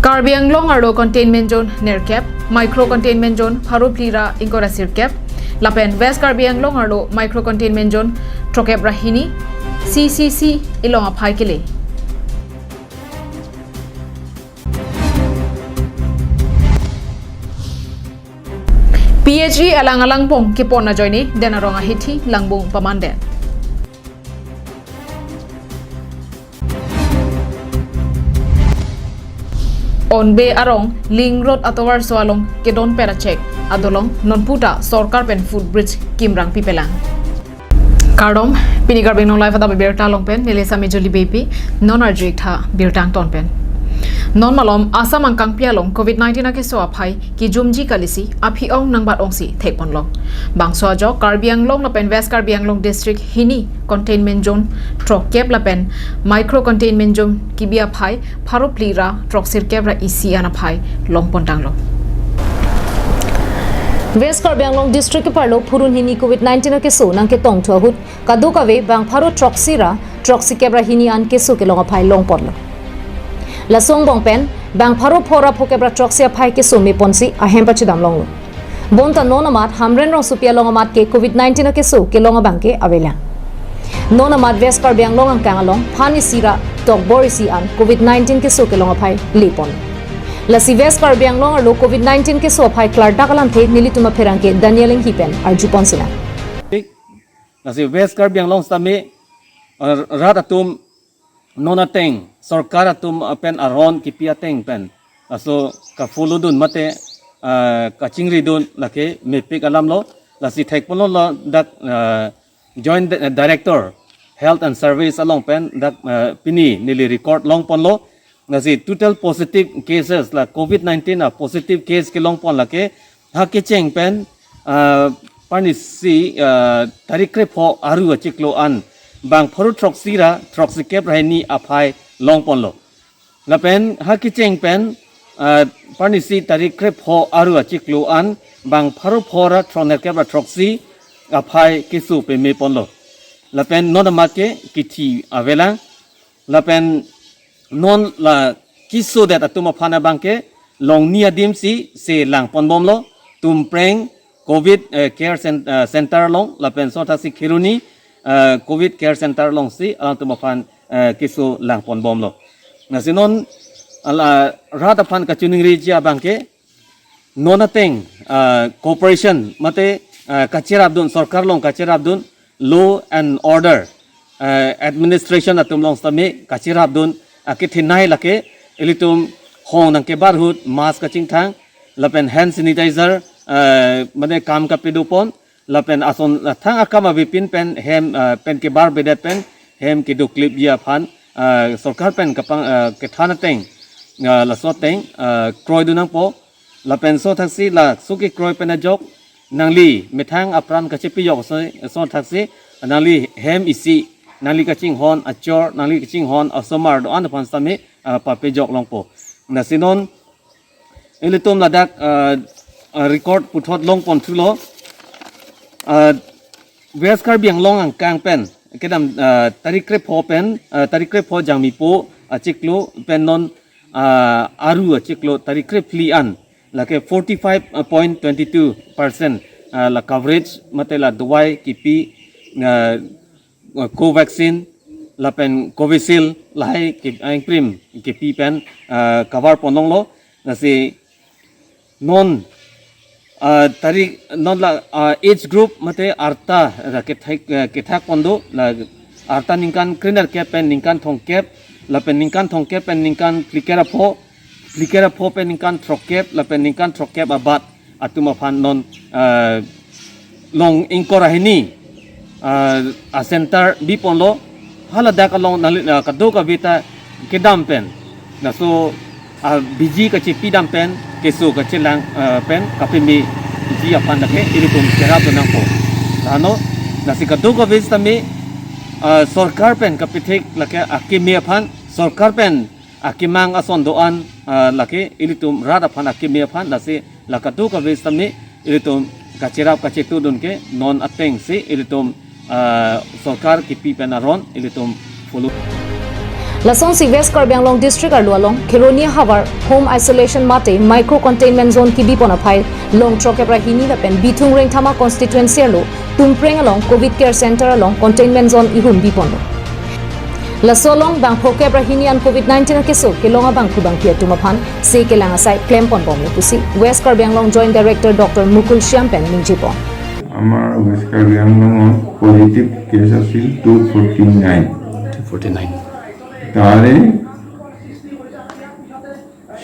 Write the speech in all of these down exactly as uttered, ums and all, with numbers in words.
Karbi Anglong arlo containment zone nerkep, micro containment zone pharo phli ra ingkoi ra sirkep, lapen West Karbi Anglong arlo micro containment zone throkkep ra hini, C C C along aphai kele. P H E alang alang pong kepon ajoine, Den Arong ahithi langbung pamandet. Onbe arong Link Road atovar so along kedon pera chek adolong nonputa sorkar pen footbridge kimrang pipelang. Kardom, pini Karbi Anglong Live adap abirta along pen neli Sami Juli Beypi, non arju-ik tha birta angton pen. Non malom Assam angkangpi along covid nineteen akeso aphai kijumji kalisi aphi-ong nangbat ongsi thekponlong. Bangso ajok Karbi Anglong lapen West Karbi Anglong district hini containment zone throkkep lapen micro containment zone kebi aphai pharo phli ra throksirkep ra isi an aphai longpon tanglo. West Karbi Anglong district keparlo phurun hini covid nineteen akeso nangketongthu ahut kadokave bang pharo throksi ra throksikep ra hini an keso kelong aphai longponlo. Laso angbong pen bang pharo pho ra phokep ra throksi aphai keso meponsi ahem pachedamlonglo. Bonta non amat Hamren rongsopi along amat ke covid nineteen akeso kelong abang ke avelang. Non amat West Karbi Anglong angkang along phan isi ra tokbor isi an covid nineteen keso kelong aphai lepon. Lasi West Karbi Anglong arlo covid nineteen keso aphai klardak alamthe nelitum apherangke Daniel Enghi pen arjupon sinang. Lasi West Karbi Anglong sitame, eh, rat atum non ateng, sorkar atum pen aron kipi ateng pen, laso ka-follow dun mate, eh, kachingri dun lake mepik alamlo, lasi thekponlo ladak, eh, Joint Di-, Director Health and Service along pen dak, eh, pini neli record longponlo. Lasi total positive cases la covid nineteen a positive case kelongpon lake ha kecheng pen, ah, parnisi, ah, tarik krepho aru achiklo an bang pharo throksi ra throksikep ra hini aphai longponlo. Lapen ha kecheng pen, ah, parnisi tarik krepho aru achiklo an bang pharo pho ra throknerkep ra throksi aphai keso pemeponlo. Lapen non amat ke kithi avelang. Lapen non la kesodet atum aphan abang ke Longni adim si se langponbomlo, Tumpreng covid, eh, care cen-, eh, center along, lapen sothaksi Kheroni, eh, covid care center alongsi alangtum aphan, eh, keso langponbomlo. Lasi non ala rat aphan kachiningriji abang ke non ateng, ah, cooperation mate, ah, kacherapdun, sorkar along kacherapdun, law and order, ah, administration atum along sitame kacherapdun, ah, kethenei lake ilitum hong nangkebar ahut mask kachingthang, lapen hand sanitizer, ah, mane kam kapadopon, lapen ason, ah, thang akam avepin pen hem, ah, pen kebarbedet pen hem kedoklipji aphan, ah, sorkar pen kapang, ah, kethan ateng, ah, laso ateng, ah, kroidun nangpo. Lapen sothaksi laso kekroi pen ajok nangli methang apran kachepejok so, sothaksi nangli hem isi, nangli kachinghon achor, nangli kachinghon asomar do-an aphan sitame, ah, papejok longpo. Lasi non ilitum ladak, ah, ah, record puthot longponthulo. Ah, West Karbi Anglong angkang pen kedam, ah, tarik krepho pen, ah, tarik krepho Jangmipo achiklo pen non, ah, aru achiklo tarik krephli an lake forty five point twenty two percent, ah, la coverage mate la dawai kipi, ah, Covaxin lapen Covishield lahai ke, angprim kipi pen, ah, cover ponlonglo. Lasi non, ah, tarik non la, ah, age group mate arta ra kethak, ah, kethakpon do, la arta ningkan krenerkep pen ningkan thomkep, lapen ningkan thomkep pen ningkan phlikep ra pho, phlikep ra pho pen ningkan throkkep, lapen ningkan throkkep abat atum aphan non, ah, long ingkoi ra hini, ah, a center biponlo, haladak along nangli, ah, kadokave ta kedam pen, laso, ah, biji kachepidam pen, keso kachelang, ah, pen kapemeji aphan lake ilitum cherapdun nangpo. Lano, lasi kadokave sitame, ah, sorkar pen kapethek lake akeme aphan, sorkar pen akemang ason do-an, ah, lake ilitum rat aphan akeme aphan, lasi la kadokave sitame ilitum kacherap kachetudun ke non atengsi ilitum, ah, sorkar kipi pen aron ilitum follow. Lasonsi West Karbi Anglong District arlo along Kheroni ahavar home isolation mate micro containment zone kibipon aphai Longthrok Kepra hini lapen Bithung Rengthama constituency arlo Tumpreng along Covid Care Center along containment zone ihum biponlo. Laso along bang phokep ra hini an Covid nineteen akeso kelong abangphu bangphi atum aphan se kelang asai klempon bomlo pusi West Karbi Anglong Joint Director Doctor Mukul Shyam pen ningjepon. আমাৰ west Karbi আংলঙত positive case আছিল two forty nine. Two forty nine. তাৰে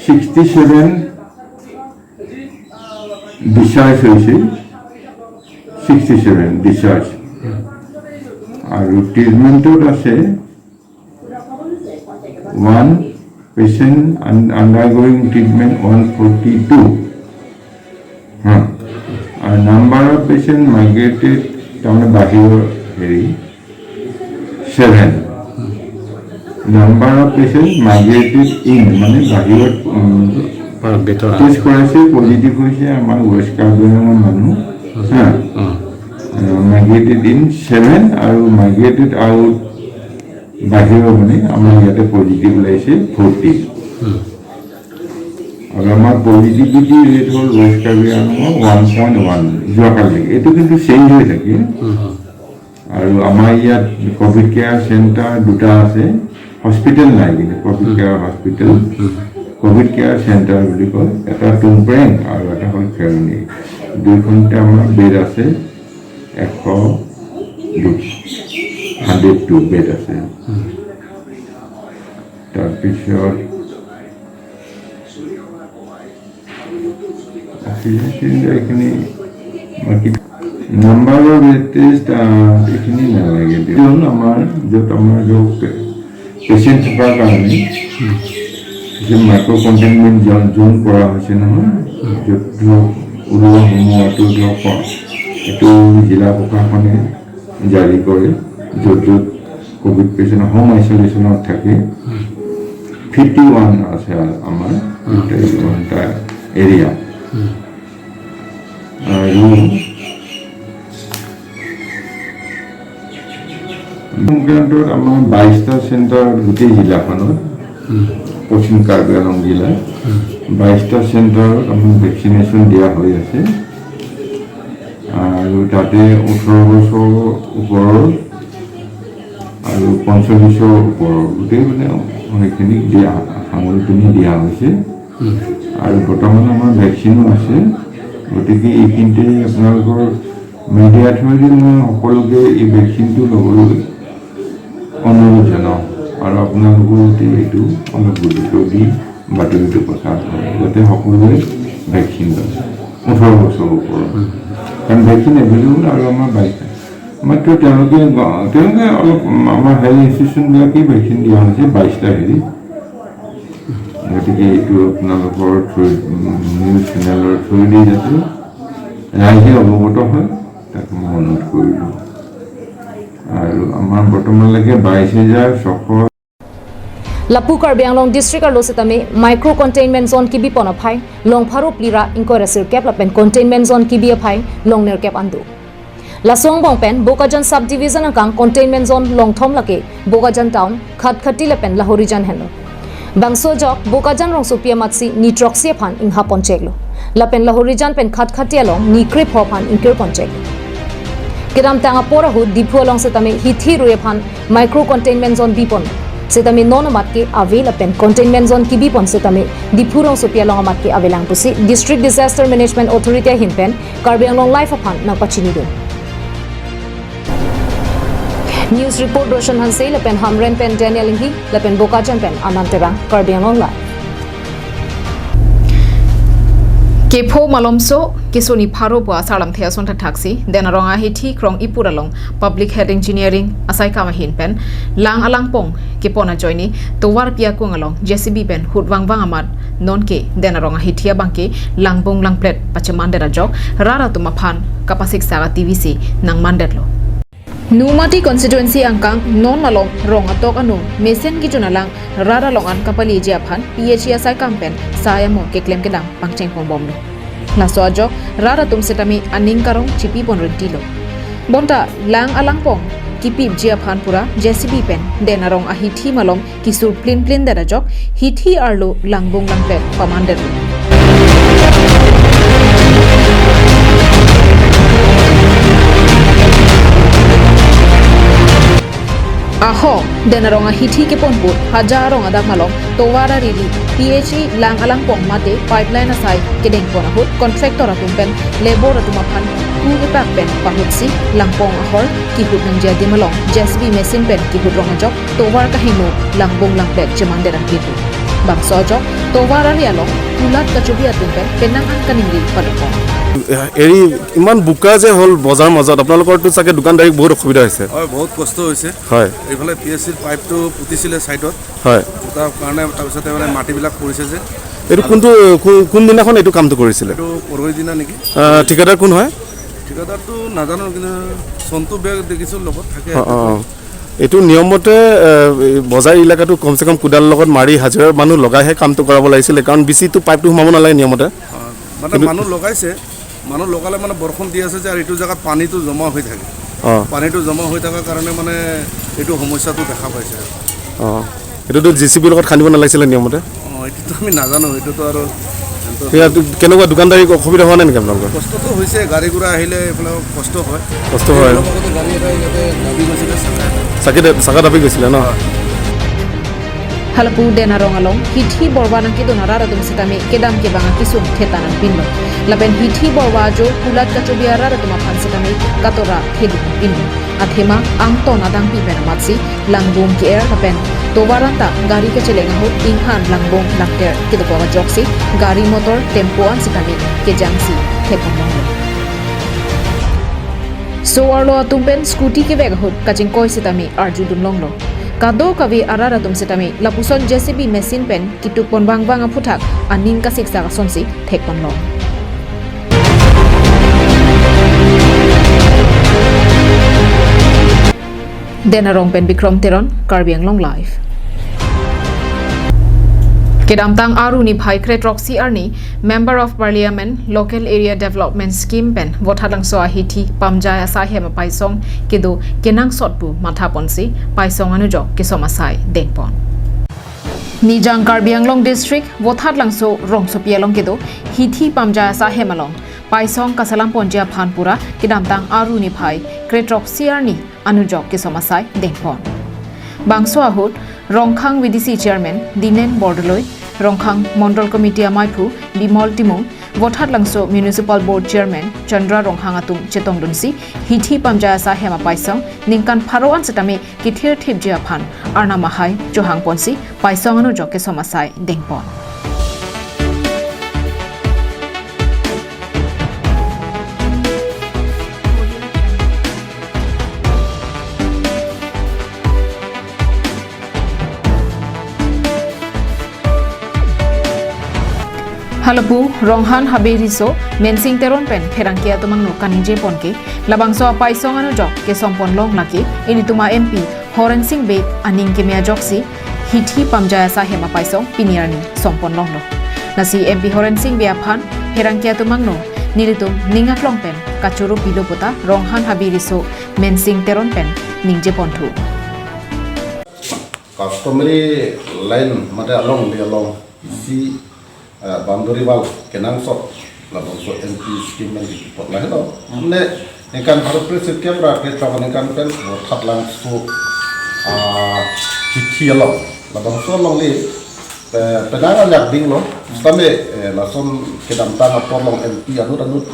sixty seven discharge হৈছে, sixty seven discharge. আৰু ট্ৰিটমেণ্টত আছে one patient undergoing treatment one forty two. হা। আৰু নাম্বাৰ অফ পেচেণ্ট মাইগ্ৰেটেড, তাৰমানে বাহিৰৰ হেৰি, seven. Number of patient migrated in, মানে বাহিৰত, উম, পৰা ভিতৰত। টেষ্ট কৰাইছে, পজিটিভ হৈছে আমাৰ ৱেষ্ট কাৰ্বি আংলঙৰ মানুহ। হা। মাইগ্ৰেটেড ইন ছেভেন আৰু মাইগ্ৰেটেড আউট বাহিৰৰ মানে আমাৰ ইয়াতে পজিটিভ ওলাইছে ফৰ্টি। আৰু আমাৰ পজিটিভিটি ৰেট হ'ল ৱেষ্ট কাৰ্বি আংলঙৰ ওৱান পইণ্ট ওৱান যোৱাকালি। এইটো কিন্তু চেঞ্জ হৈ থাকে। আৰু আমাৰ ইয়াত কভিড কেয়াৰ চেণ্টাৰ দুটা আছে, হস্পিটেল নাই কিন্তু covid care hospital, covid care centre বুলি কয়। এটা টুমপ্ৰেং আৰু এটা হ'ল খেৰণি। দুইখনতে আমাৰ বেড আছে এশ দুই, হাণ্ড্ৰেড টু বেড আছে। তাৰপিছত অক্সিজেন চিলিণ্ডাৰ এইখিনি, বাকী নাম্বাৰ অফ বেড টেষ্ট, আহ, এইখিনি নালাগে দিয়ক। আমাৰ য'ত আমাৰ য'ত পেচেণ্ট থকাৰ কাৰণে যে মাইক্ৰ' কণ্টেইনমেণ্ট জ'ন, জ'ন কৰা হৈছে নহয়, য'ত ধৰক ওলোৱা সোমোৱাটো ধৰক এইটো জিলা প্ৰশাসনে জাৰি কৰে, য'ত য'ত কভিড পেচেণ্ট হোম আইচলেশ্যনত থাকে, ফিফটি ওৱান আছে আমাৰ, ফিফটি ওৱানটা এৰিয়া। আৰু সংক্ৰান্তত আমাৰ বাইশটা চেণ্টাৰ গোটেই জিলাখনত, পশ্চিম কাৰ্বি আংলং জিলাত বাইশটা চেণ্টাৰত আমাৰ ভেকচিনেশ্যন দিয়া হৈ আছে। আৰু তাতে ওঠৰ বছৰ ওপৰৰ আৰু পঞ্চল্লিছৰ ওপৰৰ গোটেই মানে সেইখিনিক দিয়া, সামৰি পিনি দিয়া হৈছে। আৰু বৰ্তমান আমাৰ ভেকচিনো আছে। গতিকে এইখিনিতে আপোনালোকৰ মিডিয়া থ্ৰুৱেদি মই সকলোকে এই ভেকচিনটো ল'বলৈ অনুৰোধ জনাওঁ। আৰু আপোনালোকেও যাতে এইটো অলপ গুৰুত্ব দি বাতৰিটো প্ৰচাৰ কৰে, যাতে সকলোৱে ভেকচিন লয়, ওঠৰ বছৰ ওপৰত। কাৰণ ভেকচিন এভেইলেবল আৰু আমাৰ বাইশটা। মাত্ৰ তেওঁলোকে গ-, তেওঁলোকে অলপ আমাৰ হেলথ ইনষ্টিটিউশ্যনবিলাকেই ভেকচিন দিয়া হৈছে বাইশটা হেৰি। গতিকে এইটো আপোনালোকৰ থ্ৰু, উম, নিউজ চেনেলৰ থ্ৰুৱেদি যাতে ৰাইজে অৱগত হয়, তাক মই অনুৰোধ কৰিলোঁ। আৰু আমাৰ বৰ্তমানলৈকে বাইশ হাজাৰ ছশ Lapu Karbi Anglong District arlo setame micro containment zone kibipon aphai long pharo phli ra ingkoi ra sirkep lapen containment zone kibi aphai long nerkep an do. Laso angbong pen Bokajan Sub Division angkang containment zone long thom lake Bokajan Town, Khatkhati lapen Lahorijan henlo. Bangso ajok Bokajan rongsopi amatsi ni throksi aphan inghap poncheklo. Lapen Lahorijan pen Khatkhati along ni krepho aphan ingkir poncheklo. Kedamtang apor ahut Diphu along setame hithi rui aphan micro containment zone bipon. Setame non amat ke ave lapen containment zone kibipon setame Diphu rongsopi along amat ke avelang pusi District Disaster Management Authority ahin pen Karbi Anglong Live aphan nangpachinidun. News report Roshan Hanse lapen Hamren pen Daniel Inghi lapen Bokajan pen Anand Terang, Karbi Anglong Live. Kepho malomso, kesuni pharo pu asarlamthe ason thakthaksi, Den Arong ahithi krong ipur along Public Health Engineering asai kam ahin pen lang alangpong kepon ajoine tovar pi akung along J C B pen hut vangvang amat nonke Den Arong ahithi abangke langbung langplet pachemandet ajok rat atum aphan kapasiksak ativisi nangmandetlo. Nomati constituency angkang non along rong atok ano mesen kejun alang rat along an kapaleji aphan P H E asai kam pen sai amo keklem kedam pangchengpon bomlo. Laso ajok rat atum setame aning karong chipipon rintilo. Bonta lang alangpong kipipji aphan pura J C B pen Den Arong ahithi malom kisur plin plin det ajok hithi arlo langbung langplet pamandet. Aho, Den Arong ahithi kepon put Haja Arong adak malom tovar ariri P H E lang alangpong mate pipeline asai kedengpon ahut contractor atum pen labour atum aphan ku kepak pen pahutsi langpong ahor kihut nangji adim along J C B machine pen kihut rong ajok tovar kaheno langbung langplet chemandet angkitu. Bangso ajok tovar ari along kulat kachobi atum pen penang an kaningri padokok. এৰি ইমান বোকা যে হ'ল বজাৰ মাজত, আপোনালোকৰতো চাগে দোকানদাৰী বহুত অসুবিধা হৈছে। হয়, বহুত কষ্ট হৈছে। হয়। এইফালে পি এইচ চিৰ পাইপটো পুতিছিলে ছাইডত। হয়। তাৰ কাৰণে তাৰপিছতে মানে মাটিবিলাক পৰিছে যে। এইটো কোনটো, কো-, কোনদিনাখন এইটো কামটো কৰিছিলে? এইটো পৰহি দিনা নেকি? আহ, ঠিকাদাৰ কোন হয়? ঠিকাদাৰটো নাজানো, কিন্তু চন্তু বেগ দেখিছোঁ লগত থাকে। অ, অ, অ। এইটো নিয়মমতে, এ, এই বজাৰ এলেকাটো কমচে কম কোদালৰ লগত মাৰি হাজিৰা মানুহ লগাইহে কামটো কৰাব লাগিছিলে, কাৰণ বি চিটো পাইপটো সোমাব নালাগে নিয়মমতে। অ, মানে কিন্তু মানুহ লগাইছে, মানুহ লগালে মানে বৰষুণ দি আছে যে, আৰু এইটো জেগাত পানীটো জমা হৈ থাকে। অ। পানীটো জমা হৈ থকাৰ কাৰণে মানে এইটো সমস্যাটো দেখা পাইছে। অ, এইটোতো জে চি বিৰ লগত খান্দিব নালাগিছিলে নিয়মমতে? অ, এইটোতো আমি নাজানো, এইটোতো আৰু ইয়াত কেনেকুৱা দোকানদাৰী অসুবিধা হোৱা নাই নেকি আপোনালোকৰ? কষ্টটো হৈছে, গাড়ী ঘোঁৰা আহিলে এইফালে কষ্ট হয়। কষ্ট হয়। অলপ আগতে গাড়ী এটা ইয়াতে দাবি গৈছিলে, চাকা এটা। চাকি দে-, চাকা দাবি গৈছিলে ন? হয়। Halapu Den Arong along hithi borwa nangkedun arat atum sitame kedam kevang akesung thetan nangpinlo. Lapen hithi borwa ajo kulat kachobi arat atum aphan sitame katora thedun nangpinlo. Athema angton adangpi pen amatsi langbung ke-er lapen tovar anta gari kacheleng ahut inghan langbung langter kedokok ajoksi gari motor tempo an sitame kejangsi thepon longlo. So-arlo atum pen scooty kevek ahut kachingkoi sitame arjudun longlo. Kadokave arat atum sitame lapuson J C B machine pen kituk pon vangvang aphuthak aning kasiksak asonsi thekpon long. Den Arong pen Bikrom Teron, Karbi Anglong Live. Kedamtang Aru niphai kre throksi arni Member of Parliament Local Area Development Scheme pen Vothatlangso ahithi Pamjai asai hem apaisong kedo kenangsot pu mathaponsi paisong anujok kesom asai dengpon. Nijang Karbi Anglong District Vothatlangso rongsopi along kedo hithi Pamjai asai hem along paisong kaselam ponji aphan pura kedamtang Aru niphai kre throksi arni anujok kesom asai dengpon. Bangso ahut Rongkhang V D C Chairman Dinen Bordoloi, Rongkhang Mondol Committee amaiphu Bimol Timung, Vothatlangso Municipal Board Chairman Chandra Ronghang atum chetongdunsi hithi Pamjai asai hem apaisong ningkan pharo an sitame kethirthipji aphan Arnam ahai chohangponsi paisong anujok kesom asai dengpon. Halapu Ronghan Habe Riso Mensing Teron pen pherangke atum angno kaningje ponke labangso apaisong anujok kesompon long lake ilitum a-M P Horen Sing Bey aning keme ajoksi hithi Pamjai asai hem apaisong pini arni sompon longlo. Lasi M P Horen Sing Bey aphan pherangke atum angno nelitum ning aklong pen kachoro pilo puta Ronghan Habe Riso Mensing Teron pen ningje ponthu. Customary line mate along le along isi, eh, boundary wall kenangsot labangso M P scheme man di pot lahelo. Mane ningkan pharo kre sirkep ra kre throksi ningkan pen Vothatlangso, ah, hithi along labangso along le, eh, penang ajak dinglo. Sitame, eh, lason kedamtang apor along M P anut anut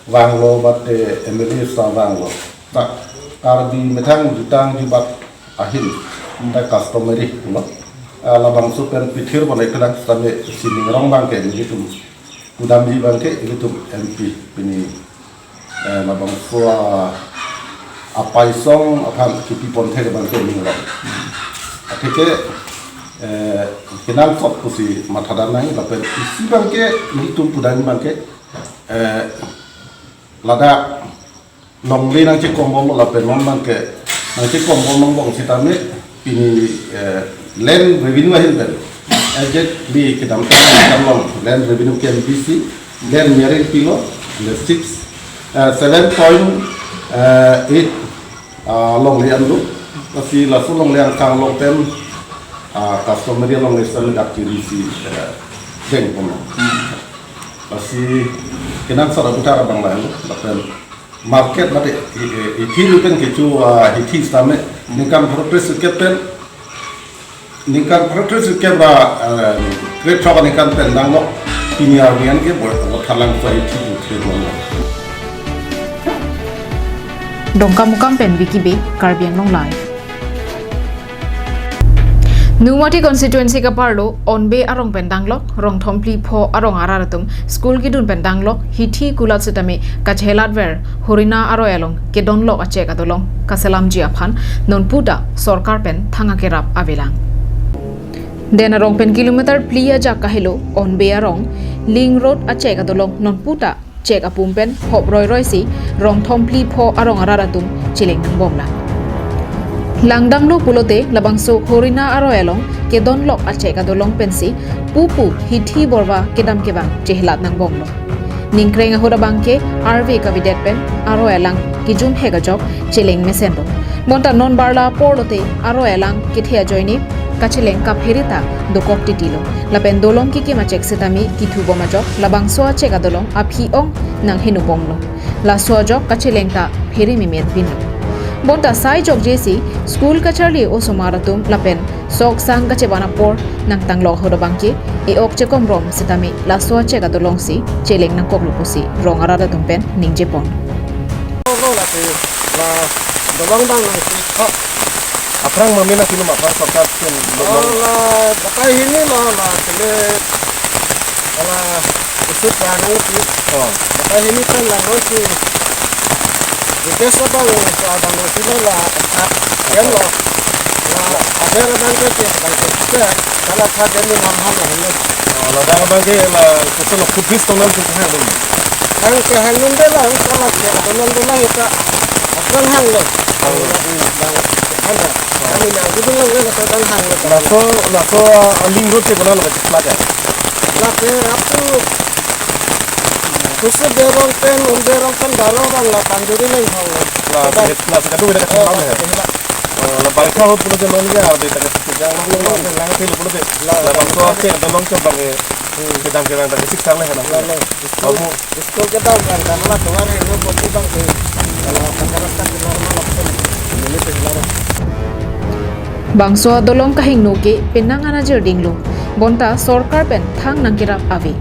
vanglo, mate M L A sa vanglo. Ta Karbi methang jutang jubat ahin, ta customary lo. Ah, labangso pen pithir pon ek lang sitame sining rong abangke ilitum pudamji abangke ilitum M P pini, eh, labangso a, apaisong aphan kipi pon thek abangke ning rong. Atheke, eh, kenangsot pusi mathadan nang lapen isi abangke ilitum pudam abangke, eh, ladak longle nangchekombom lapen non abangke nangchekombom angbong sitame pini, eh, land revenue ahin pen. Exactly kedamtang along land revenue ke M B C, land miring pilo, the six, eh, seven point eight Ah, longle an do, lasi laso longle angkang along pen, ah, customary along le sitame dak kiri si, eh, deng pon lo. Lasi kenangsot aputhak abang lahenlo, lapen market mate, i, i, hithi lu pen kecho, ah, hithi sitame, ningkan pharo tris kep pen, ningkan pharo tris kep ra, eh, krethrok aningkan pen dang lo, pini arni an ke bor, bor thalang so hithi lu kre dun lo. Dongkamukam pen Vicky Bey, Karbi Anglong Live. Nomati constituency kaparlo Onbe arong pen danglok, rong thom phli pho arong arat atum school kedun pen danglok, hithi kulat sitame kachelat ver, Horina aroi along kedonlok achek adolong kaselamji aphan nonputa sorkar pen thang akerap avelang. Den arong pen kilometer phli ajak kahelo Onbe arong, link road achek adolong nonputa chek apum pen hop roiroi si rong thom phli pho arong arat atum cheleng nangbomlang. Langdamlo pulote labangso Horina aroi along kedonlok achek adolong pensi pupu hithi borva kedam kevang chehelat nangbomlo. Ningkreng ahut abangke arve kavedet pen aroi alang kejum hek ajok cheleng mesenlo. Bonta non barla apor lote aroi alang kethe ajoine kacheleng kaphere ta dokok titilo. Lapen dolong kekim achek sitame kithubom ajok labangso achek adolong aphi-ong nangheno bomlo. Laso ajok kacheleng ta phere memet pinlo. Bonta sai jokje si school kacharli osomar atum lapen sok sang kacheban apor nangtanglok ahut abangke e-ok chekomrom sitame laso achek adolong si cheleng nangkoklo pusi rong arat atum pen ningjepon. Lo lasi la dolong dang nang si. Ha. Aphrang mami na sinu ma aphrang sorkar pen dolong. Oh, la batai hini lo la sile. Ala usut la nang si. Oh. Batai hini pen la nang si. Dikes abang so abang lo silo la. Yan lo. La aber abang ke ke abang ke ke. Kala tha jani nam ham la hini. Oh, la dang abang ke la kusolo kubis tong nam si hang dun. Hang ke hang nun de la, hang salah ke, atau nun de la ita. Abang hang lo. Hang lo. Hang lo. Hang lo. Kami na gudung lo, hang lo, hang lo. Laso, laso, ah, link road ke kona lo, ke plat ya? La ke apu Kusu Berong pen, Onbe arong pen, Daro arong la Panjuri leng hang lo. La, la, kadu beda ke plat ya? Oh, la bangkha hot pulo de non ya, de tak ke jang lo, la, la, la, pulo de. La, la, bangkha hot ke, dolong ke bang ke, kedam ke bang ke, sik sang le, la, la. School kedam kan, kan la tuar heno poti bang ke. Kalau kata rasta keluar malam pun, ini tuh keluar. Bangso dolong kahingno ke penang ana jirding lo. Bonta sorkar pen thang nangkerap ave.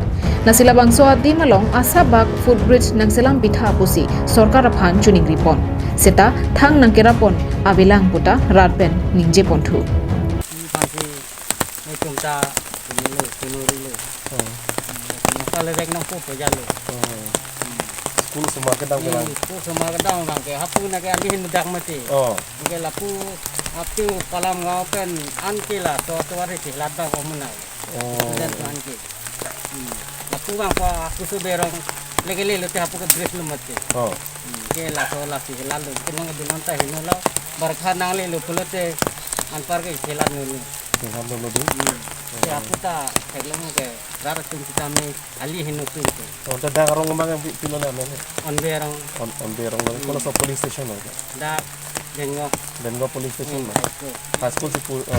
Lasi labangso adim along asabak footbridge nangselam pitha pusi sorkar aphan chuning ripon. Seta thang nangkerap pon avelang puta rat pen ningjeponthu. Netum ta, ini lo, sunu lo. Oh. Nasa lerek nang po pejalo. Oh. School semua kedam kelang. Hmm, school semua kedam lang ke. Hapu na ke alihin dak mati. Oh. Ke lapu, api palam ngau pen an ke la, so tuar ke ladang omuna. Oh. Student an ke. Hmm. Lapu bang pa Kusu Berong leke le lote hapu ke dress lo mati. Oh. Hmm. Ke la so la si la lo. Ke nang ke dunon ta hino lo. Barkha nang le lo pulote anpar ke hilat nunu. Hilat nunu di. Hmm. Ke apu ta theklong ke rat atum sitame ali hino tum ke. Oh, ta dak arong mang yang pi-, pilo na mene? Onbe arong. On, Onbe arong lo. Hmm. Kono so police station lo? Dak Dengo. Dengo police station lo. Hmm, high school. High school si pu-, eh,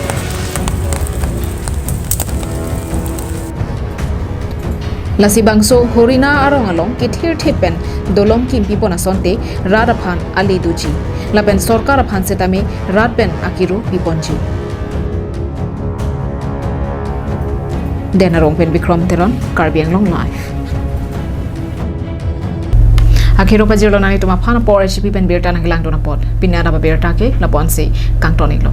Lasi bangso Horina arong along kethir thip pen dolong kimpipon asonte rat aphan ale doji. Lapen sorkar aphan setame rat pen akiru piponji. Den arong pen Bikrom Teron, Karbi Anglong Live. Akhiro pajirlo nangtum aphan apor H P pen birta nanglang dun apot. Pini adap abirta ke lapu-an si kangton iklo.